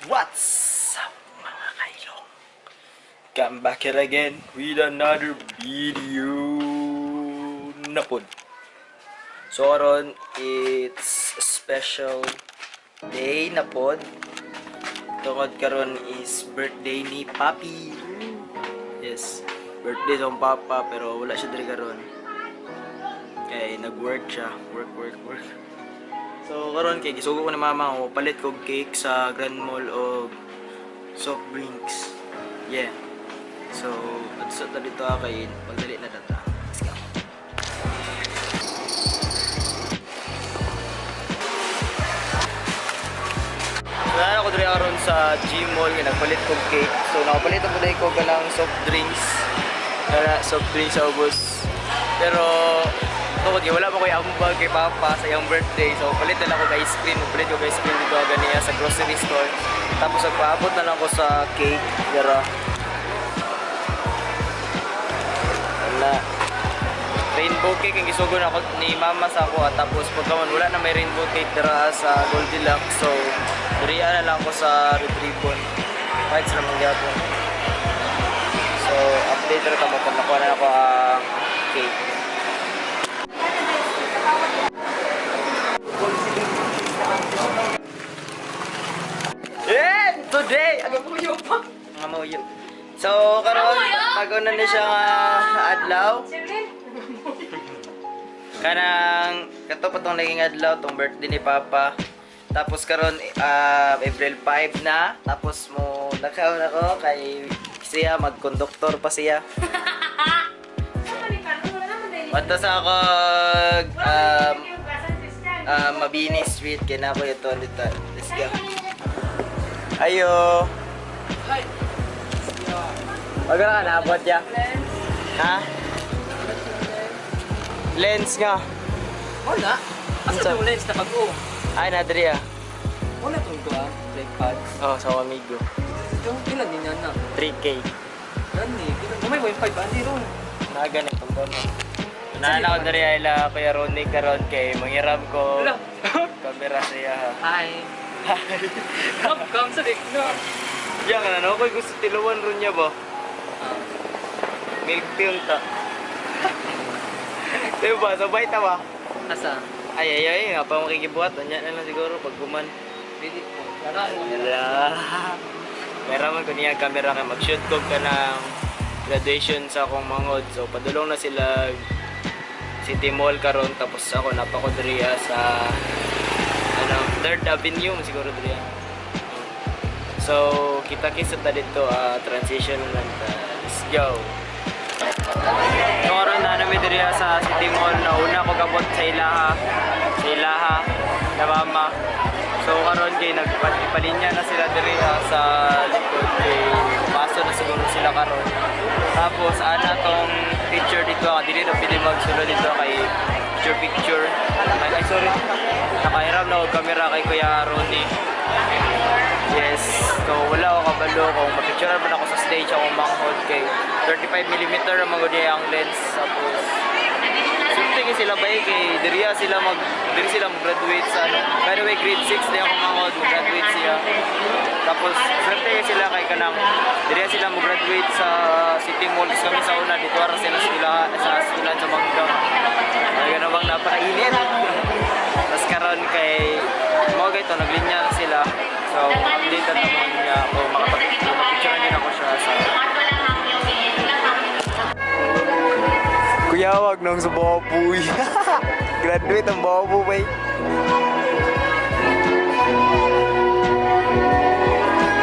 What's up, mga kailong? Come back here again with another video na pod. So karon, it's a special day na pod. Tungod karon is birthday ni Papi. Yes, birthday sa akong papa pero wala siya diri karon. Kay nag-work siya, work, work, work. So karon kay gisugo ko ni mama ko palit kog cake sa Grand Mall og soft drinks. Yeah. So adto ta dito kay pagdali na data. Let's go. So na ako diri aron sa G Mall nga nagpalit kog cake. So nakapalit ako dai ko kanang soft drinks. Kana soft drinks sa ubos. Pero tungod kay wala pa ko'y ambag kay Papa sa iyang birthday. So palit na lang ko ice cream, palit ko ice cream dito ganiya sa grocery store. Tapos nagpaabot na lang ko sa cake dira. Wala. Rainbow cake ang gisugo na ako ni mama sa ako at tapos pagkaman wala na may rainbow cake dira sa Goldilocks. So diriya na lang ako sa Red Ribbon. Kahit sila mangyapon. So update ra kamo pag nakuha na ako ang cake. Yeah, today aga muyo pa. Nga muyo. So karon bago na ni siya nga adlaw. Kanang kato pa tong naging adlaw tong birthday ni Papa. Tapos karon April 5 na. Tapos mo lakaw na ko kay siya magkonduktor pa siya. Padto sa ako Mabini Street kay na ako ito dito. Let's go. Ayo. Hi. Wag ka naabot ya. Ha? Lens nga. Wala. Asa yung lens na pag-o? Ay, na diri ah. Wala itong kuha. Tripod. Oh, sa akong amigo. Ito, ilan din yan na? 3K. Gani. May 1.5 andi ron. Naga na itong tono. Naan ako diri ay la Kuya Ronnie karon kay manghiram ko Wala. kamera siya. Hi. Come, come sa dik no. Ya kana no koy gusto tiluwan ron niya ba? Milk tea unta. Diba, sabay ta ba? Asa? Ay ay ay, nga pa makikibuhat. Unya na lang siguro pag guman. Pwede po. Wala. Pera man ko niya camera kay mag-shoot ko ka ng graduation sa akong mangod. So padulong na sila City Mall karon tapos ako napako diri sa ano, Third Avenue man siguro diri. So kita kita ta dito transition na lang ta. Let's go. So karon na nami diri sa City Mall na una ko gabot sa ilaha na mama. So karon kay nagpalinya na sila diri sa likod kay paso na siguro sila karon. Tapos ana tong picture dito dili na pili magsulod dito kay picture picture. Ay, ay sorry. Nakahiram na og camera kay Kuya Ronnie. Yes. So wala ako kabalo kung mapicture man ako sa stage akong manghod kay 35mm ang magud ang lens tapos swerte kay sila bay kay diriya sila mag diri sila mag-graduate sa ano. By the way, grade 6 di ako manghod mag-graduate siya. Tapos swerte kay sila kay kanang diriya sila mag-graduate sa City Mall. Tapos kami sa una dito ara sila sa eskwelahan sa Mangga. Ay ganun bang napakainit. Tapos karon kay mo gayto naglinya na sila. So update na naman niya ako makapag-picture din ako siya sa Kuya, wag nang sa baboy. Graduate ang baboy.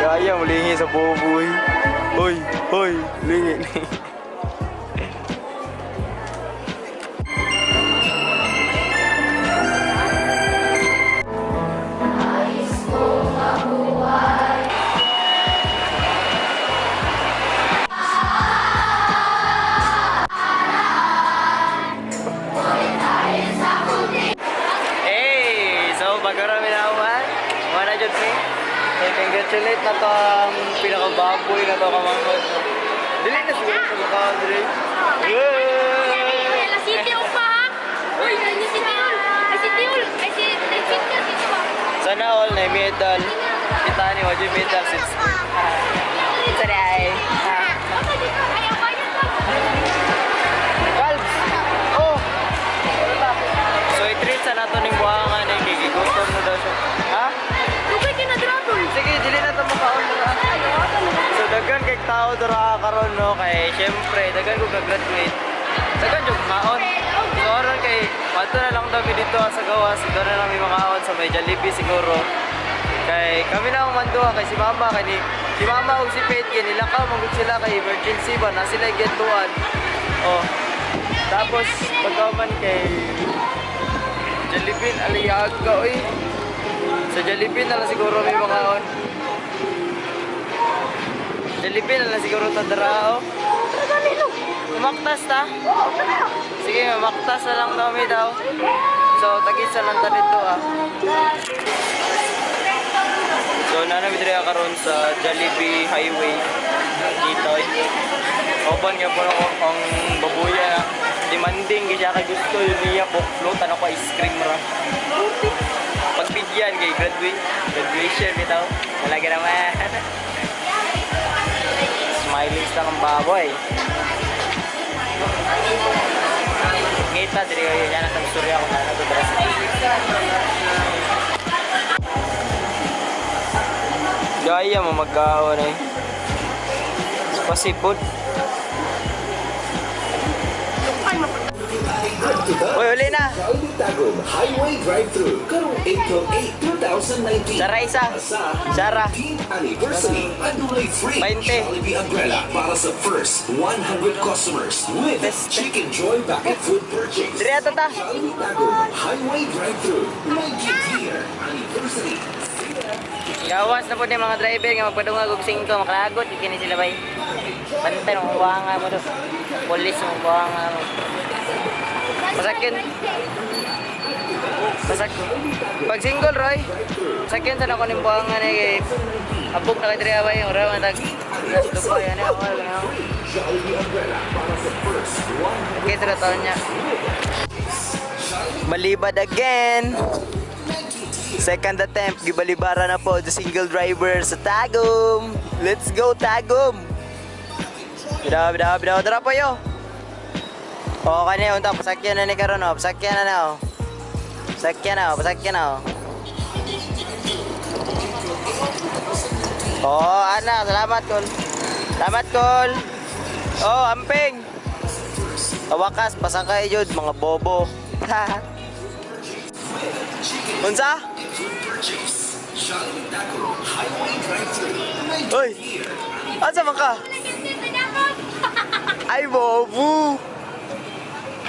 Kaya mo lingi sa baboy. Hoy, hoy, lingi. Hey! So, pagkarami na man. Wala jud mi. Hey, congratulate na to ang pinakababoy na to kamangod. Dili na siguro sa mukha, Andre. Yay! City pa ha? Uy, si Tiul. Ay, si Tiul. Ay, si Tiul. Dito ba? Sana all na medal. Kita ni wa Napadyo medal since birth. Sorry ay. Calves! Oh! So i-treat sa nato ning buhangan eh, kay gigutom na daw siya. Ha? Dugay ka na dragon. Sige, dili na ito makaon na. So daghan kay tao dira karon, no, kay syempre daghan ko ka-graduate. Daghan jud kaon. So aron kay padto na lang daw mi dito sa gawas, dito na lang mi makaon sa may Jollibee siguro. Kay kami na ang manduha kay si mama kay ni si mama ug si Pete kay nilakaw man gud sila kay emergency ba na sila gituan. Oh. Tapos pagkaman kay Jollibee aliyaga oy. Sa Jollibee na lang siguro may makaon. Jollibee na lang siguro tadrao. Umaktas ta? Sige, umaktas na lang kami daw. So, tagisa lang ta dito ah. So, nanami diri karon sa Jollibee Highway. Dito eh. Open nga po ako ang babuya. Demanding kay siya kay gusto yun niya po float ano ko ice cream ra. Pagbigyan kay graduate graduation bitaw. Talaga naman. Smiling sa kang baboy. Ngita diri kayo yan ang istorya ko na nato dira sa. Gaya mo magkaon eh. Pasipod. Uy, uli na. Jollibee Tagum Highway Drive-Thru karong April 8, 2019. Sara isa. Sa Sara. 19th anniversary, adunay free 20. Jollibee umbrella para sa first 100 customers with Chicken Joy bucket food purchase. Diri ato ta. Jollibee Tagum Highway Drive-Thru 19th year anniversary. Gawas na po ni mga driver nga magpadungag og 5 makalagot kini sila bay. Bantay mo buwanga mo do. Pulis mo buwanga mo. Pasakyan. Pasak. Pag single Roy. Pasakyan sa nako ning buwanga ni kay abog na kay diri bay ora man tag. Dupa yan eh. Free Jollibee umbrella para sa first 100 Okay, tara taon niya. Balibad again. Second attempt, gibalibara na po the single driver sa Tagum. Let's go Tagum. Bidaw, bidaw, bidaw. Tara po yo. O, kanya unta, pasakyan na ni karon oh. Pasakyan na na oh. Pasakyan na oh, pasakyan na oh. Oh, ana, salamat kol. Salamat kol. Oh, amping. Sa wakas, pasakay jud mga bobo. Unsa? food purchase. Jollibee Tagum Highway Drive-Thru 19th Oy. year. Asa man ka? Ay, bobo!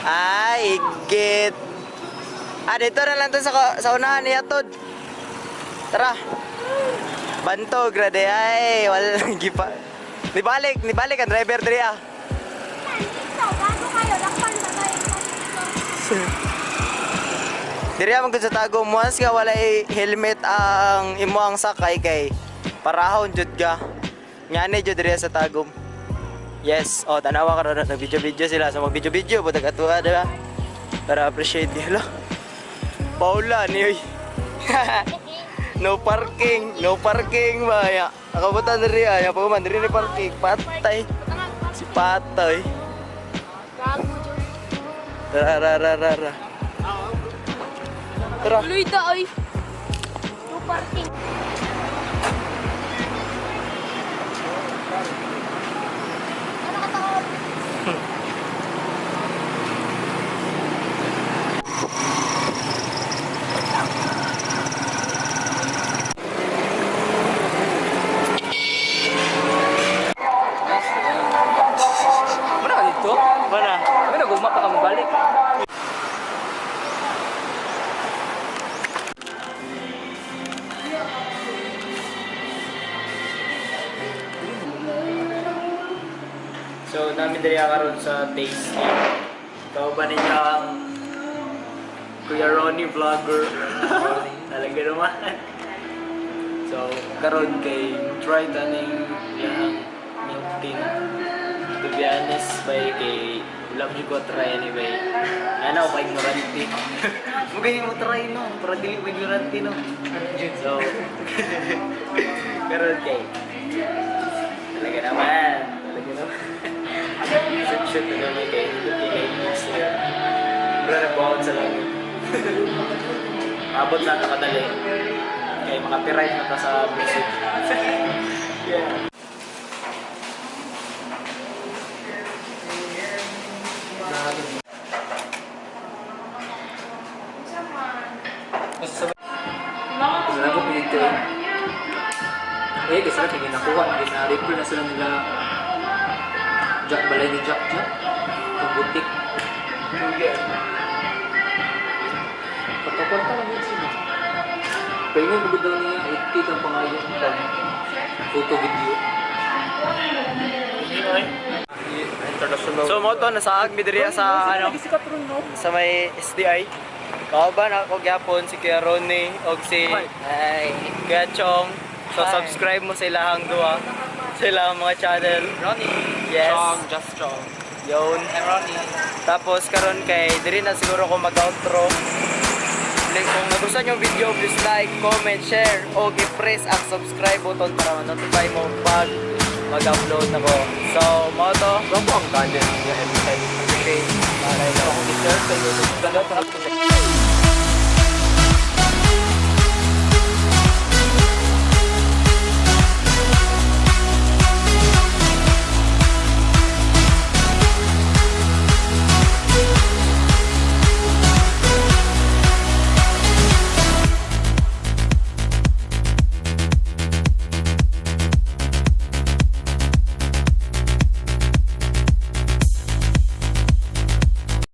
Ay, igit. Ah, dito na lang to sa unahan niya, Tod. Tara. Banto, grade. Ay, wala gipa. Nibalik, nibalik ang driver diri ah. Bago kayo, lakpan na kayo. Diri man gud sa Tagum, once nga walay helmet ang imo ang sakay kay parahon jud ka. Ngani jud diri sa Tagum. Yes, oh tanawa karon nag video-video sila so mag video-video po taga tuwa, di ba? Para appreciate nila. Paula ni oy. No parking, no parking ba ya. Nakabutan diri ay, pa man diri ni parking, patay. Si patay. Tara, ra, ra, ra, ra. Tara. Tuloy ta, oy. No parking. Ano ka tao? Wala ka dito? Mana? Wala, guma pa ka mabalik. So, namin diri karon sa Tasty. Kauban ninyo ang Kuya Ronnie Vlogger. Talaga naman. So, karon kay try taning iyang milk tea. To be honest, bay kay wala mo ko try anyway. Ano ako ignorante. Mo ganyan mo try no, para dili mo ignorante no. So, karon kay talaga naman. Talaga naman. Shoot shoot na naman kay hindi kay next year. Pero nagbuhon sa langit. Abot na kadali. Kay maka-copyright na ta sa music. Yeah. Kasi ko dito eh. Eh, kasi na kaya nakuha, gina-refer na sila nila Jack Balay ni Jack Jack. Itong butik. Pagkakwanta lang yun sila. Pero yung bugod daw niya, 8K ang pangayon pag photo video. International. So mo to nasa Agmi diri sa ano sa may SDI. Kauban ako gyapon si Kuya Ronnie og si Ay. Kuya Chong. So subscribe mo sa ilahang duha. Sa ilahang mga channel. Ronnie. Yes. Chong, just Chong. Yun. I'm Ronnie. Tapos karon kay diri na siguro ko mag-outro. Like, kung nagustuhan yung video, please like, comment, share, o i-press ang subscribe button para ma-notify mo pag mag-upload ako. So, mo to. Gwapo ang gadget niya every time. Appreciate. Malay na. Ako si Sir, kayo. Ganda pa.